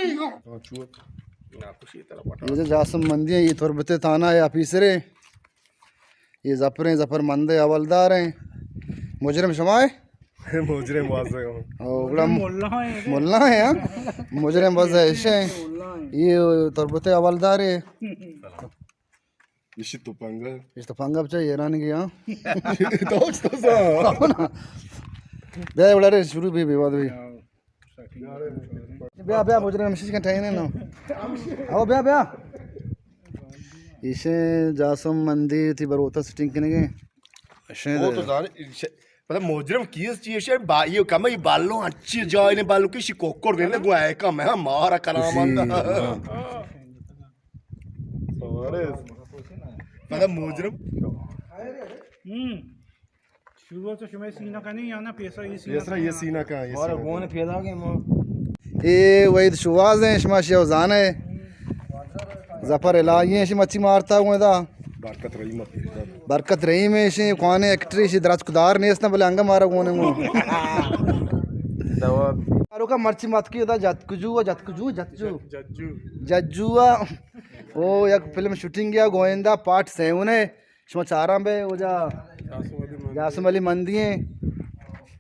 یہ جاسم مندی ہیں، یہ تربت تھانہ ہے آفیسر ہے، یہ ظفر ہیں، ظفر مند ہے، حوالدار ہیں۔ مجرم شما ہے؟ مجرم واضح ہوں۔ او، گڑا ملا ہیں۔ ملا ہیں، ہاں؟ مجرم واضح ایشے ہیں۔ یہ تربت حوالدار ہے۔ ایشی تپنگ ءَ۔ ایشی تپنگ ءَ بچا ایران گیا۔ تو چ تو سا۔ بیا وڑا رے شروع بھی، بھی بات بھی۔ بیا، بیا، مجرم ہمشی کن ٹائم ہے نا۔ او بیا، بیا۔ ایشے جاسم مندی تھی بروتا سیٹنگ کنگے۔ ایشے وہ تو زانے، ایشے، مطلب مجرم کیس چیئے شے، با، یہ کم، یہ بالو اچھی جائے نے، بالو کی شی کوکر گئے نے، گو اے کم ہے، مارا کرام اسی، آندا۔ ہاں۔ پدا مجرم۔ ہم۔ شروع تو شما سینہ کنی یا نہ پیسا یہ سینہ پیسا یہ سینہ کا، یہ مارا سینہ گون کا۔ پیدا گئے ما۔ اے وحید شواز ہیں، شما شیو زانے۔ ظفر الہی ہیں، شما مچی مارتا ہوئے دا۔ برکت رحیم پیدا۔ برکت رحیم ہے، شی کوانے ایکٹر، شی درچکدار نیست نہ، بلے انگا مارا گونے گو۔ دوا۔ آروکا مرچی مت کی دا جتکجو، جتکجو، جتجو۔ ججو۔ ججو۔ او یک فلم شوٹنگ یا گوئندہ پارٹ سیون ہے۔ شما چاراں بے، او جا جاسم علی مندی ہیں۔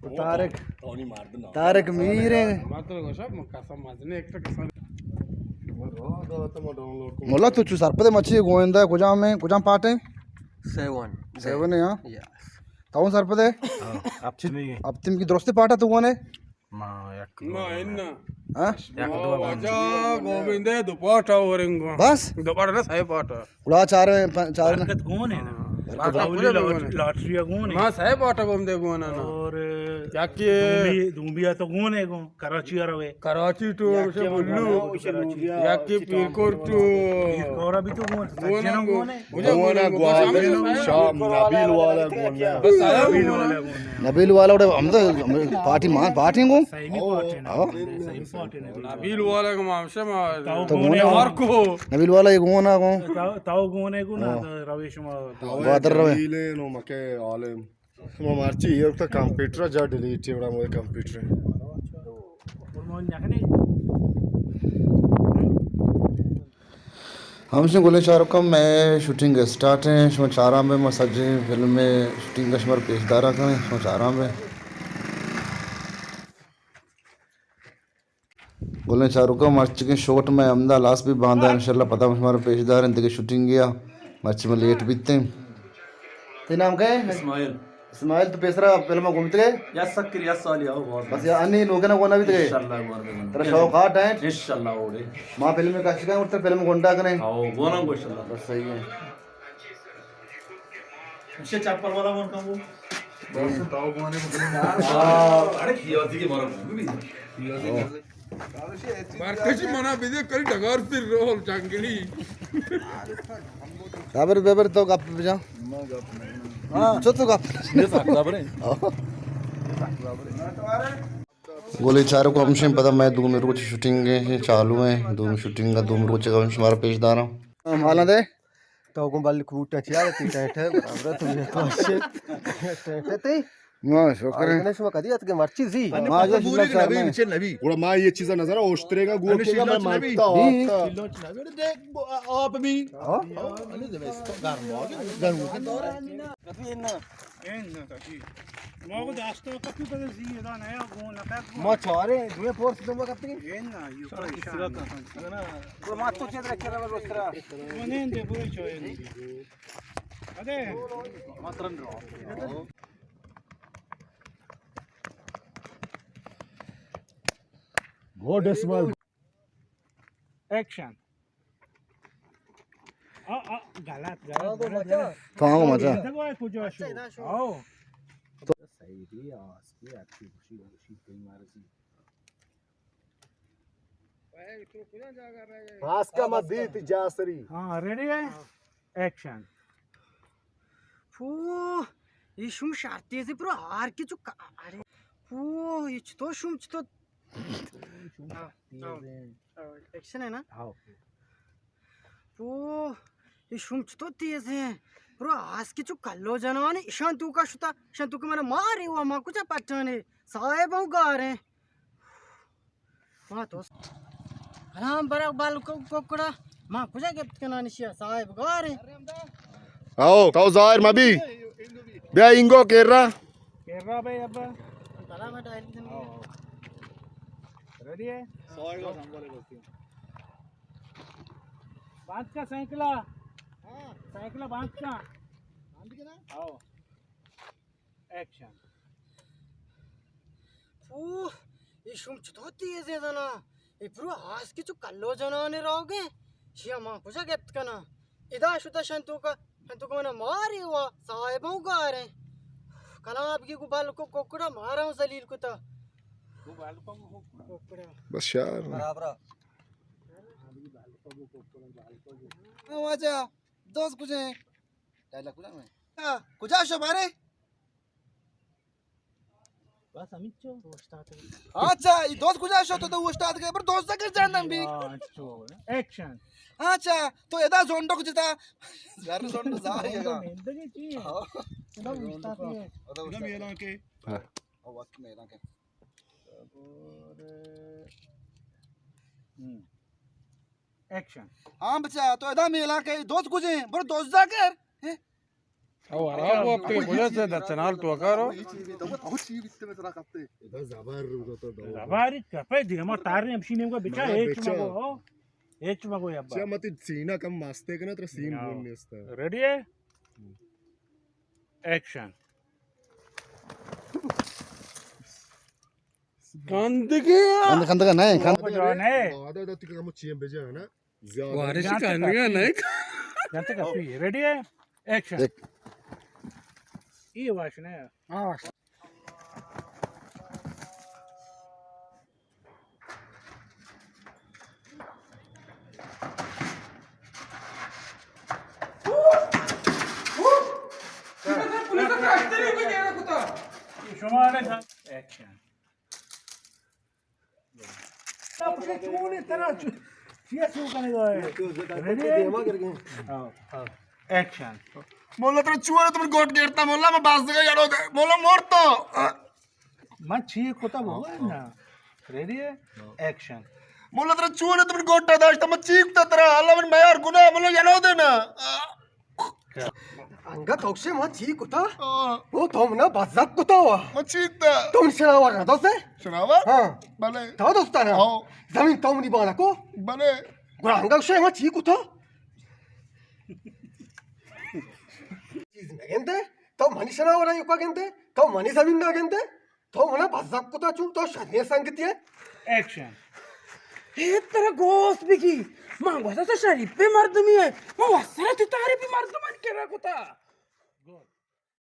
او طارق، طارق میر ہیں۔ مولا تو چو سرپدے مچی گوئندہ کجام ہیں، کجام پارٹ ہیں؟ سیون۔ سیون ہے، ہاں۔ یس۔ تو سرپدے؟ ہاں، ہپتمی۔ ہپتمی کی درست پارٹ ہے تو گونے؟ ما یک ما اناں۔ ہاں؟ یک دو گون۔ واجہ گووندے دو پاٹا ورنگو۔ بس؟ دو پاٹا نہ، سئے پاٹا۔ گڑا چار، پا-، چار۔ برکت گون ہے نا۔ برکت۔ باقی لاٹ-، لاٹری گون ہے۔ ما سئے پاٹا گووندے گون ہے نا۔ اور یکی دومی، دومی تو گون ہے گون، کراچی آ روے۔ کراچی تو یکی بلو۔ یکی پیرکوٹ تو۔ پیرکوٹ بھی تو گون، گون ہے۔ گون ہے، گوادر، شام، نبیل والا گون ہے۔ بس آیا نبیل والا گون ہے۔ نبیل والا وڑے ہم تو پارٹی مان، پارٹی گون۔ صحیح پارٹی نا۔ ہاں۔ صحیح پارٹی نا۔ نبیل والا کو مام سے ما تو تو گون ہے۔ مار کو۔ نبیل والا یہ گون ہے گون۔ تاو، تاو گون ہے گون نا، ہاں۔ تو رویش ما۔ گوادر روے۔ نبیل نو مکے عالم۔ ما مرچی یہ تو کمپیوٹر جا ڈیلیٹ ہے، بڑا مجھے کمپیوٹر۔ ہمشیں گلیں چاروکاں، مئے شوٹنگ اسٹارٹ ہیں۔ شما چاراں بے، ما سجیں فلم ءِ شوٹنگ ءَ شمارا پیش دارا کنیں۔ شما چاراں بے۔ گلیں چاروکاں، مرچیگیں شوٹ مئے ہمدا لاس بھی باندا، انشاءاللہ پدا شمارا پیش داریں دگہ شوٹنگ ءَ۔ مرچی میں لیٹ بیتیں۔ تئی نام کئے؟ اسماعیل۔ اسماعیل، تو پیسرا فلم ءَ گون بیتگے؟ یا سکر یا سالی آؤ بہت۔ بس یا انی لوگنا گونا بیتگے؟ انشاءاللہ گونا بیتگے۔ ترا شوق ہا ٹینٹ؟ انشاءاللہ اوڑے۔ ما فلم کش کن اور تو فلم گونڈا کنے۔ آؤ گونا گو انشاءاللہ۔ بس صحیح ہے۔ اچھا چپل والا گون کم گو۔ بس تاو گونے کو۔ اڑے کیا دی کے مارا بھی۔ مرکزی منا بدے کلی ڈگار سر رول جنگلی۔ صابر بے بر تو گپ بجا۔ ہاں۔ چو تو گپ۔ گلیں چاروکاں، ہمشیں پدا مئے دومی روچ شوٹنگ ہے، چالو ہیں، دومی شوٹنگ ہے، دومی روچ کا شمارا پیش داراں۔ مالا دے۔ تو گوں بل کوٹا چیا تی ٹیٹ ہے، برابر ہے، تم یہ تو اچھے۔ ٹیٹ ہے تی؟ ما شکر ہے۔ آگے شما کدی اتکے مرچی زی؟ ما جو شیلا چار نبی، میں۔ نچے نبی۔ گڑا ما یہ چیزا نظر اوشترے گا، گو انے کے گا شیلا میں چ نبی۔ مانتا ہوں۔ شیلا چ نبی، اڑے دیکھ، بو-، آ-، آپ بھی۔ ہاں؟ ہاں، انے زمستان گرم ہو گیا، گرم ہو گیا۔ کدی انا؟ انا کدی؟ ما کو داستا کپی کدی زی ادا نیا گون نکا گون۔ ما چارے، دوے پورس دو ما کپی۔ انا، یو پریشان۔ تو ما تو چیز رکھے رہا دوسترا۔ منین دے بوئی چوئے نہیں۔ ادے۔ ماترن رو۔ Good small. ایکشن۔ آ، آ، غلط، غلط، غلط۔ تو آؤ مزہ۔ دیکھو، آئے کجا شو۔ آؤ۔ تو صحیح دی، آس کی اچھی خوشی، خوشی کئی مارسی۔ پاس کا ما دیت جاسری۔ ہاں، ریڈی ہے؟ ایکشن۔ پو، یہ شوم شرطی زی پرو ہار کی چکا، ارے۔ پو، یہ چتو شوم چتو۔ ایکشن ہے نا؟ ہاں۔ پو، یہ شوم چتو تیز ہیں۔ پرو آس کی چو کلو جنانی، اشان تو کا شتا، اشان تو کا من ماری و ما کچھ پٹانے۔ صاحب ہوں گارے۔ ہاں تو۔ سلام برک بالکو ککڑا، ما کجا گپت کنانی شیا صاحب گارے۔ آؤ، تو ظاہر مبی۔ بیا اینگو کرا۔ کرا بھائی ابا۔ سلام ہے ڈائل دن۔ ریڈی ہے؟ سوال کا سنبھالے بستی۔ بانچ کا سائیکلا۔ ہاں۔ سائیکلا بانچ کا۔ بانچ کا نا؟ آؤ۔ ایکشن۔ پوہ، اے شوم چطور تیزیں زنا؟ اے پرو آس کی چو کلو جنانے روگے۔ شیا ما کجا گپت کنا؟ ادا شتا شنتو کا، شنتو کا منا ماری وا صاحبوں گاریں۔ کلام کی گو بالکو ککڑا مارا ذلیل کتا۔ ککڑا۔ بس یار۔ برابر۔ ہاں واجہ، دوست کجے؟ ڈائلاگ کجا میں؟ ہاں، کجا شو بارے؟ بس ہمیں چو۔ اچھا، یہ دوست کجا شو تو، تو استاد کے پر دوست کے جانم بھی۔ ہاں، چو۔ ایکشن۔ اچھا، تو ادا زونڈو کو جتا۔ یار زونڈو ظاہر ہے۔ زندگی چی ہے؟ ہاں۔ ادا استاد کے۔ ادا میرا کے۔ ہاں۔ او وقت میرا کے۔ اور، ہم۔ ایکشن۔ ہاں بچا، تو ادا میلا کے دوست کجے؟ برو دوست جا کر۔ ہیں؟ او آرام کو اپنے بولے سے دچنال تو کرو۔ یہ چیز بھی تو، تو چیز بھی تے میں ترا کپتے۔ ادا زبر رو تو دو۔ زبر کپے دی، ہم تارے ہمشی نیم کو بچا، ہیچ مگو۔ ہیچ مگو ابا۔ چا مت سینا کم ماستے کنا، ترا سین بون نیستا۔ ریڈی ہے؟ ایکشن۔ کندگے۔ کند-، کندگا نہیں، کند-، کندگا نہیں۔ آدھا، آدھا تک ہم چیم بجا نا۔ زیادہ۔ وارش کندگا نہیں۔ جانتے کا پی، ریڈی ہے؟ ایکشن۔ ایک۔ یہ واش نہیں۔ ہاں، واش۔ شما نے ایکشن۔ چونے ترا چو-، چیا چو کنے گا ہے؟ ریڈی ہے؟ ہاں، ہاں۔ ایکشن۔ مولا ترا چونے تم گوٹ گرتا، مولا میں باز دگا یارو دے، مولا مورتا۔ من چی کتا بابا نا؟ ریڈی ہے؟ ایکشن۔ مولا ترا چونے تم گوٹا داشتا، من چی کتا ترا، اللہ من میار گناہ، مولا یلو دینا۔ انگا تو گشے ما چی کتا؟ او تو منا بزگ کتا وا۔ من چی کتا؟ تو من شناور نہ دوستے؟ شناور؟ ہاں۔ بلے۔ تو دوستا نا؟ ہاں۔ زمین تو منی بانا کو؟ بلے۔ گڑا انگا گشے ما چی کتا؟ چیز نہ گندے؟ تو منی شناور یوکا گندے؟ تو منی زمین نہ گندے؟ تو منا بزگ کتا چون تو شریں سنگتی ہے۔ ایکشن۔ اے ترا گوس بگی، من گوشتا تو شریف مردمی ہے، من وسرا تو تعریف مردمان کرا کتا۔